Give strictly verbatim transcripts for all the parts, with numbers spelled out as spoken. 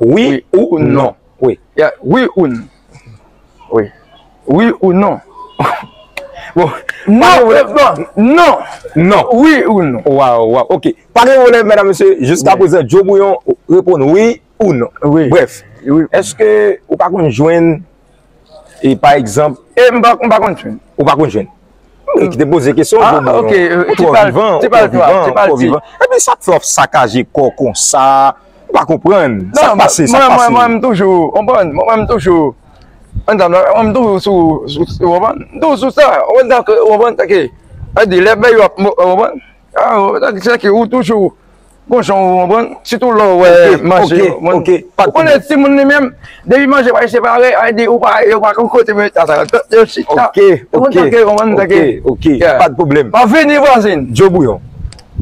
Wi, wi ou non. Wi. Ya, wi ou non. Wi. Wi ou non. Bon. Non, non. Non. Wi ou non. Waw, waw. Ok. Pa gen pwoblèm, medam, mesye. Jiska prezan, Djo Bouyon reponn wi ou non. Wi. Bref, èske ou pa konn jwenn, e pa egzanp, E m pa m pa konn jwenn. Ou pa konn jwenn. Mwen ki te poze kesyon, Ah, Djo Bouyon. ok, euh, Ou twò vivan, ou twò vivan, ou twò vivan. Epi sa k fè w ap sakaje kò konsa. Ou pa konprann. Sa k pase, sa k pase. Mwen, mwen, m toujou, konprann, mwen, mwen, m toujou, antann, mwen, m toujou sou, sou, sou, konprann, m toujou sou sa, konprann, tanke, konprann, tanke, sa di, lè bèy yo ap, konprann, Ah, sa ki ou toujou gon jan ou konprann, sitou lè w wè manje, ou konprann. Ou konnen timoun li menm, depi manje pa separe, a di ou pa, yo pa konn kote men sa, sa, yo chita. Ou konn sa ke, ou konprann sa ke, pa de pwoblèm. M ap vini, vwazin. Djo Bouyon,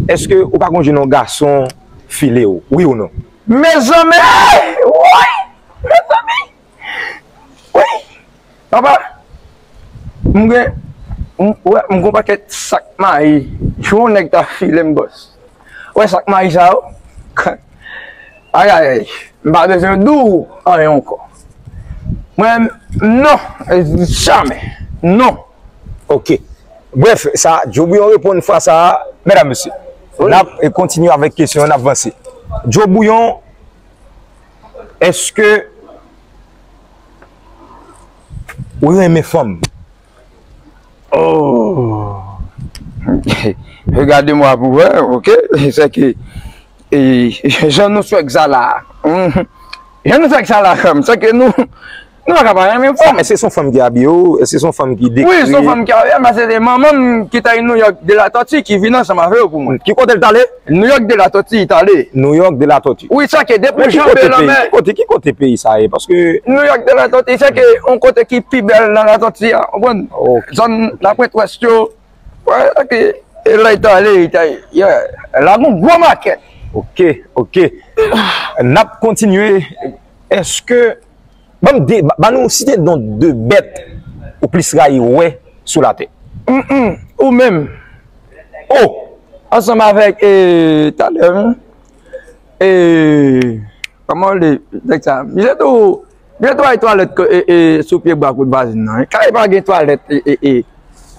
èske ou pa konn jwenn yon gason file w, wi ou non? Mezanmi! Woy! Mezanmi! Wi! Papa, m gen, m, wè, m gen yon pakèt sak mayi. Si yon nèg ta file m, bòs. Wè sak mayi sa yo? Ayayay, m pa bezwen di w anyen ankò. Mwen, non, jamè, non. Ok. Brèf, sa Djo Bouyon reponn fwa sa a, medam, mesye. N ap kontinye avèk kesyon an, n ap vanse. Djo Bouyon, èske ou renmen fanm? Oh! Regardez-moi pour voir, ok? Sè ke, e, jan nou swèg sa la, jan nou swèg sa la, frè m, sè ke nou, nou pa ka pa renmen fanm. Èske se yon fanm ki abiye w? Èske se yon fanm ki dekri? Wi, se yon fanm ki abiye m, paske se manman m ki t al Nouyòk de la Tortue ki vin ansanm avè yo pou mwen. Ki kote l t ale? Nouyòk de la Tortue li t ale. Nouyòk de la Tortue. Wi, sa ke depi w janbe lanmè. Ki kote, ki kote peyi sa ye? Paske Nouyòk de la Tortue, sa ke yon kote ki pi bèl nan la Tortue a, ou konprann? Zòn Lapwentwès yo, wè, sa ke, e la li t ale, li t ale, yeah. La gon gwo makèt. Ok, ok. N ap kontinye. Èske Ban m de, ba, ba nou site non de bèt ou plis rayi wè sou latè. Mm, mm, ou menm. Oh! Ansanm avèk, e, talè, e, kòman w rele nèg sa? Misye tou, misye tou ay twalèt e, e, sou pye bwa kot vwazin nan. Kay pa gen twalèt, e, e, e.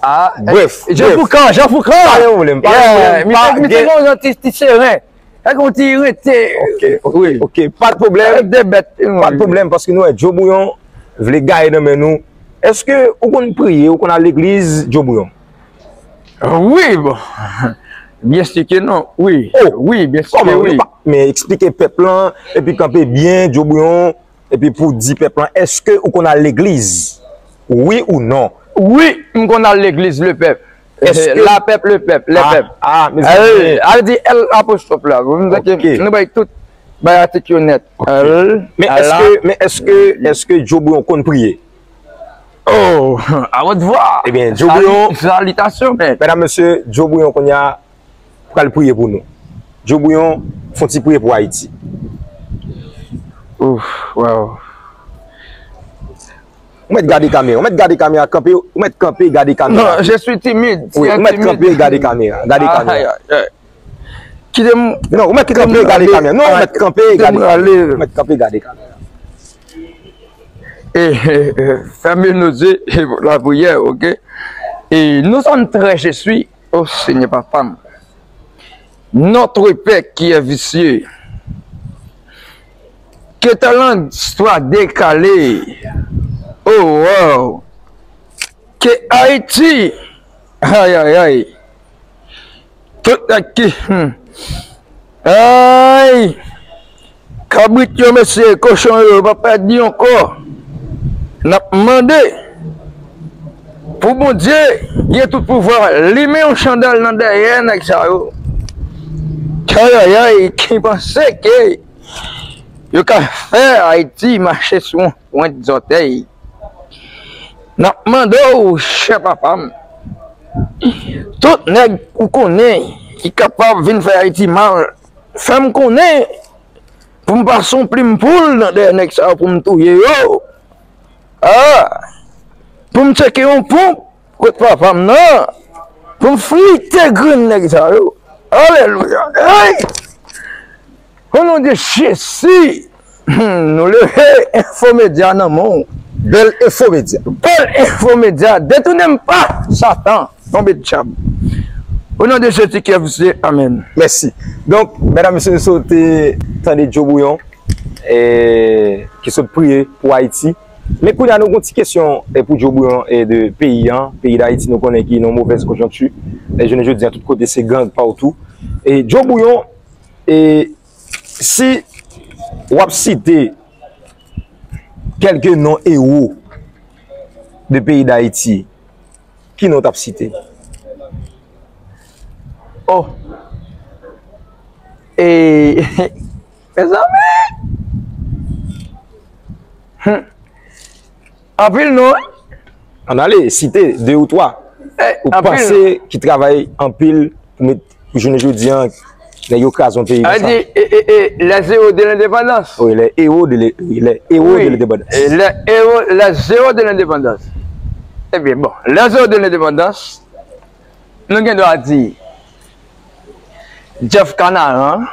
Ah, brèf, Jan Foukan, Jan Foukan! Pa gen pwoblèm, pa gen pwoblèm. Misye, misye gen yon ti, ti seren. Fè konn ti rete. Ok, ok, ok. Pa t pwoblèm. Rete bèt. Pa t pwoblèm, paske nou wè Djo Bouyon vle gaye nan men nou. Èske ou konn priye, ou konn al legliz, Djo Bouyon? Wi, bon. Byen si ke non, wi. Oh! Wi, byen si ke wi. Men eksplike pèp lan, epi kanpe byen, Djo Bouyon. Epi pou di pèp lan, èske ou konn al legliz? Wi ou non? Wi, m konn al legliz, le pèp. Èske la pèp, le pèp, lè pèp. Ah, ah, mezanmi. Al di L apostwòf la. Pou m di ke nou bay tout, bay atik yo nèt. L, men èske, men èske, èske Djo Bouyon konn priye? Oh, à haute voix. Ebyen, Djo Bouyon. Salitasyon, men. Medam, mesye, Djo Bouyon kounye a pral priye pou nou. Djo Bouyon, fè yon ti priye pou Ayiti. Ouf, waw. Ou mèt gade kamera, ou mèt gade kamera, kanpe, ou mèt kanpe gade kamera. Non, je suis timide. Wi, ou mèt kanpe gade kamera, gade kamera. Kite m. Non, ou mèt kanpe gade kamera. Non, ou mèt kanpe gade kamera. Ou mèt kanpe gade kamera. E, e, e, fèmen nou zye e, lapriyè, ok? E, nous sommes très, je suis, oh Seigneur, papa m. Notre Père qui est vicieux, que ta langue soit décalée. Oh, wow. Que Haïti, aïe, aïe, aïe. Tout nèg ki, hmm. Ay! Kabrit yo, mesye, kochon yo, pa pèdi ankò. N ap mande pou Bondye, gen tout pouvwa, limen yon chandèl nan dèyè nèg sa yo. Ayayay, ki panse ke yo ka fè Ayiti mache sou yon pwent zòtèy. N ap mande w, chè papa m, tout nèg ou konnen ki kapab vin fè Ayiti mal, fè m konnen pou m pase yon plim poul nan dèyè nèg sa yo pou m touye yo. Ah! Pou m tcheke yon ponp kot papa m nan, pou m frite grenn nèg sa yo. Alelouya! Hey! O non de Jezi, hmm, nou leve Enfo Medya nan men w. Bèl Enfo Medya. Bèl Enfo Medya. Detounen m pa Satan. Tonbe dyab. O non de Jezi ki vize. Amèn. Mèsi. Donk, medam, mesye, nou sot tande Djo Bouyon, e, ki sot priye pou Ayiti. Men kounye a, nou gon ti kesyon, e, pou Djo Bouyon, e, de peyi an. Peyi Dayiti, nou konnen ki nan yon movèz konjonkti. E, jounen jodi a, tout kote, se gang patou. E, Djo Bouyon, e, si w ap site kèlke non ewo de peyi Dayiti, ki non w t ap site? Oh, E, mezanmi! Hum. Anpil non, wi. Ann ale, site de ou twa ou panse ki travay anpil pou met, pou jounen jodi a, nèg yo kraze yon peyi konsa. Sa di, e, e, e, les héros de l'indépendance. Wi, les héros de l'indépendance. Wi, les héros de l'indépendance. E les héros, les héros de l'indépendance. Ebyen, bon, les héros de l'indépendance, nou gen dwa di Jeff Canaran.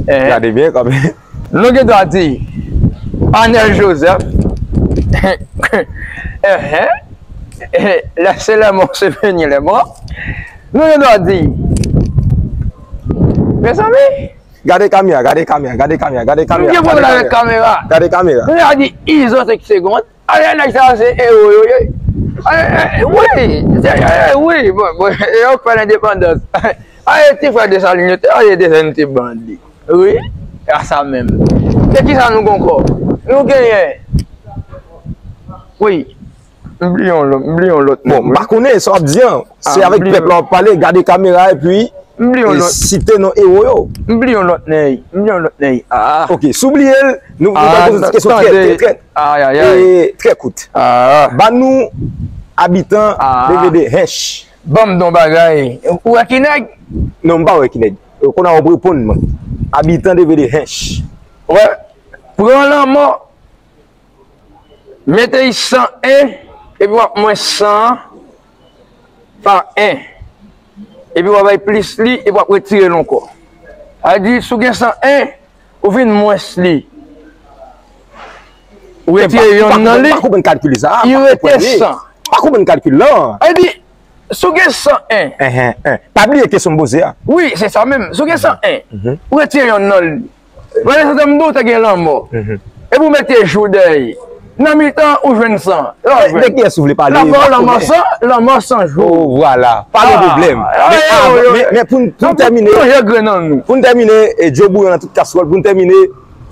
Gade byen kanmenm. Nou gen dwa di Arnel Joseph. Enhen. Lè se lè mò se vini lè mò. Nou gen dwa di, mezanmi, gade kamera, gade kamera, gade kamera, gade kamera. Nou gen pwoblèm avèk kamera. Gade kamera. Nou gen dwa di izo senk segonn. Ale, nèg sa yo se ewo yo ye. Ale, e, wi, se, e, wi, bon, bon, e yo k fè lendepandans. Ale, ti frè Desalin yo te, ale, Desalin te bandi. Wi, a sa menm. Se kisa nou gen ankò? Nou genyen. Wi, m bliye yon lòt, m bliye yon lòt nèg. Bon, m pa konnen sa w ap di an. Se avèk pèp la w ap pale, gade kamera epi site non ewo yo. M bliye yon lòt nèg, m bliye yon lòt nèg. Ah. Ok, si w bliye l, nou, nou pral poze ti kesyon trè, trè, trè, e, trè kout. Ba nou abitan D V D Hench. Ban m don bagay. Ou wè ki nèg? Non, m pa wè ki nèg. Kounye a w ap reponn mwen. Abitan D V D Hench. Wè, pran lanmò. Mete l san en, epi w ap mwens san an pa en. Epi w ap bay plis li, epi w ap retire l ankò. Sa vle di, si w gen san en, ou vin mwens li. Ou retire yonn nan li, li rete san. Pa konprann kalkil la. Sa vle di, si w gen san en. Enhen, en. Pa bliye kesyon m poze a. Wi, se sa menm. Si w gen san en, ou retire yonn nan li. Premye santèm tou, te gen lanmò. Epi w mete jou dèyè. Nan mitan, ou jwenn san. De kiyès ou vle pale? Lanmò, lanmò san, lanmò san jou. Oh, vwala. Pa gen pwoblèm. Men, men pou n, pou n tèmine, pou n tèmine, e, djo bouyon nan tout kaswòl, pou n tèmine,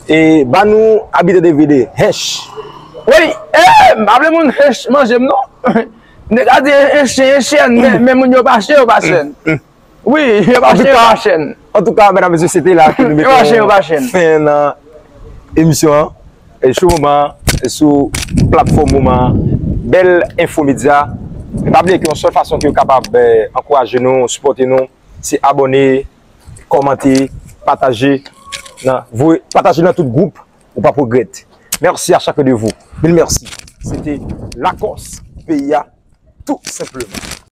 e, ba nou abitan D V D Hench. Wi, e, m pa vle moun Hench manje m non. Nèg a di Hench, Hench, men, men moun yo pa chen, yo pa chen. Wi, yo pa chen, yo pa chen. Antouka, medam, mesye, se te la ke nou mete fen nan emisyon an. E sou moman, e sou platfòm moman, Bèl Enfo Medya. E pa bliye ke yon sèl fason ke w kapab, e, ankouraje nou, sipòte nou, se abòne, kòmante, pataje nan, voye, pataje nan tout gwoup, ou p ap regrèt. Merci à chacun de vous. Mille merci. Se te Lakòs peyi a, tou senpleman.